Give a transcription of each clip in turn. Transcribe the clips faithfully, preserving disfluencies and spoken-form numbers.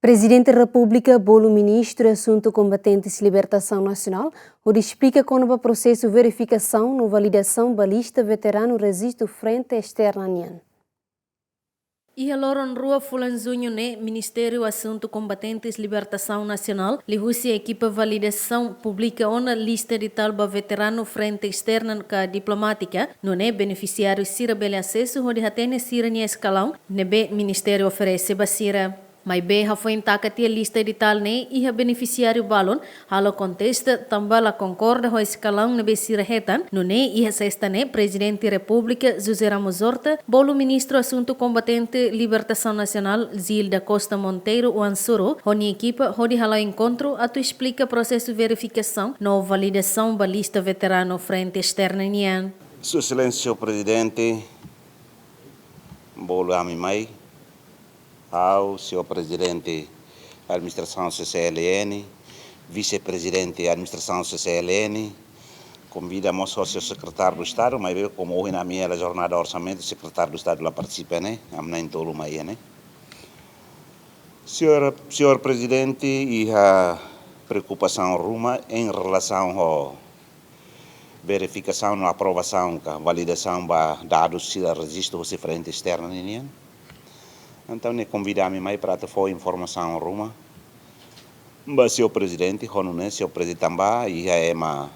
Prezidente Repúblika bolu Ministru Asuntu Kombatentes Libertasaun Nasionál hodi esplika kona-ba prosesu verifikasaun no validasaun ba lista veteranu rejistu Frente Esterna nian. Iha loron rua fulan Juñu ne'e, Ministériu Asuntu Kombatentes Libertasaun Nasionál liuhusi ekipa validasaun publika ona lista editál ba veteranu Frente Esterna ka diplomátika, nune'e benefisiáriu sira bele asesu hodi hatene sira-nia eskalaun ne'ebé Ministériu oferese ba sira. Maibé hafoin taka tiha lista editál ne'e, iha benefisiáriu balun halo kontesta tanba la konkorda ho eskalaun ne'ebé sira hetan, nune'e iha Sesta ne'e Prezidente Repúblika José Ramos Horta bolu Ministru Asuntu Kombatente Libertasaun Nasionál Gil da Costa Monteiro Uansuru ho nia ekipa hodi hala'o enkontru atu esplika prosesu verifikasaun no validasaun ba lista veteranu Frente Esterna nian. Sua Exelénsia Señór Prezidente bolu ami mai, ha'u, Señór Prezidente Administrasaun C C L N, Vise-Prezidente Administrasaun C C L N, konvida mós Señór Sekretáriu Estadu, maibé komu ohin ami iha jornada orsamentu, Sekretáriu Estadu la partisipa ne'e, ami na'in-tolu mai iha ne'e. Señór, Señór Prezidente iha preokupasaun ruma em relasaun ho verifikasaun no aprovasaun ka validasaun ba dadus sira rejistu husi Frente Esterna ninian. Entaun nia konvida ami mai para atu fó informasaun ruma ba Señór Prezidente, ho nune'e Señór Prezidente tanba iha ema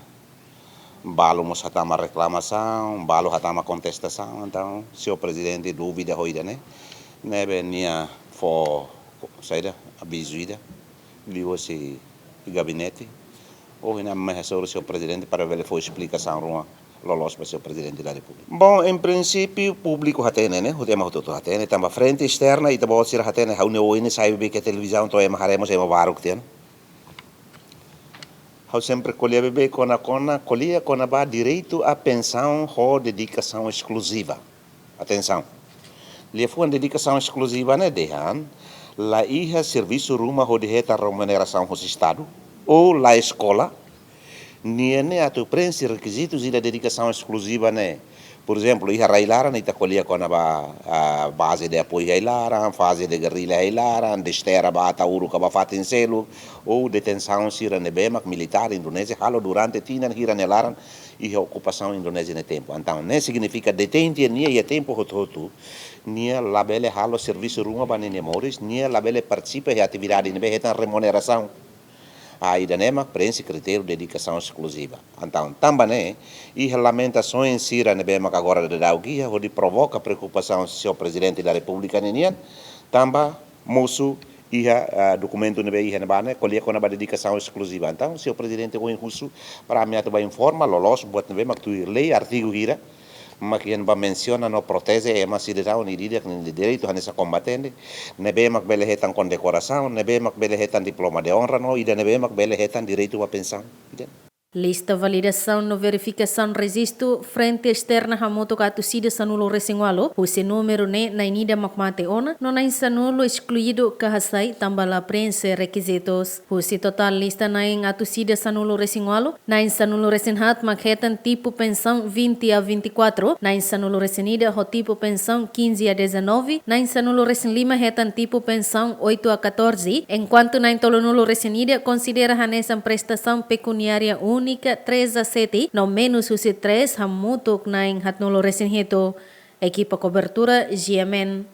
balu mós hatama reklamasaun, balu hatama kontestasaun. Entaun Señór Prezidente dúvida ho ida-ne'e, ne'ebé nia fó saida, avizu ida liuhusi gabinete. Ohin ami mai hasoru Señór Prezidente para bele fó esplikasaun ruma loloos ba Señór Prezidente da Repúblika. Bom, em princípio públiku hatene ne'e, hotu ema hotu-hotu hatene, tanba Frente Esterna, ita-boot sira hatene, ha'u-nia oin ne'e sai beibeik iha televizaun, to'o ema haree mós ema baruk tiha ona. Ha'u sempre ko'alia beibeik kona-kona, ko'alia kona-ba direitu à pensaun ho dedikasaun eskluziva. Atensaun. Liafuan dedikasaun eskluziva ne'e dehan la iha servisu ruma hodi hetan remunerasaun husi Estadu, ou la eskola, nia ne'e atu prenxe rekizitus ida dedikasaun eskluziva ne'e. Por ezemplu, iha rai-laran ita ko'alia kona-ba, ah, baze de apoiu iha rai-laran, faze de gerrilla iha rai-laran, desterra ba Ataúro ka ba fatin seluk, ou detensaun sira ne'ebé mak militár Indonézia halo durante tinan hira nia laran, iha okupasaun Indonézia nia tempu. Entaun ne'e signifika detente nia iha tempu hotu-hotu, nia labele halo servisu ruma ba ninia moris, nia labele partisipa iha atividade ne'ebé hetan remunerasaun. Ah, ida-ne'e mak prenxe kritériu dedikasaun eskluziva. Entaun tanba ne'e, iha lamentasaun sira ne'ebé mak agora daudaun iha hodi provoka preokupasaun Señór Prezidente da Repúblika ninian, tanba mosu iha, ah, dokumentu ne'ebé iha ne'ebá ne'e ko'alia kona-ba dedikasaun eskluziva. Entaun Señór Prezidente ohin husu para ami atu bá informa loloos buat ne'ebé mak tuir lei artigu hira mak iha ne'ebá mensiona no proteje ema sidadaun ida-idak nia direitu hanesan kombatente, ne'ebé mak bele hetan kondekorasaun, ne'ebé mak bele hetan diploma de onra no ida ne'ebé mak bele hetan direitu ba pensaun. Ida. Lista validasaun no verifikasaun rejistu Frente Esterna hamutuk atus ida sanulu-resin-ualu, husi númeru ne'e na'in ida mak mate ona, no na'in sanulu eskluidu ka hasai tanba la prenxe rekizitus. Husi totál lista na'in atus ida sanulu-resin-ualu, na'in sanulu-resin-haat mak hetan tipu pensaun vinte a vinte e quatro, na'in sanulu-resin-ida ho tipu pensaun quinze a dezanove, na'in sanulu-resin-lima hetan tipu pensaun oito a catorze, enkuantu na'in tolunulu-resin-ida konsidera hanesan prestasaun pekuniária únika três a sete, no menus husi três hamutuk na'in haatnulu-resin-hitu. Ekipa kobertura G M N.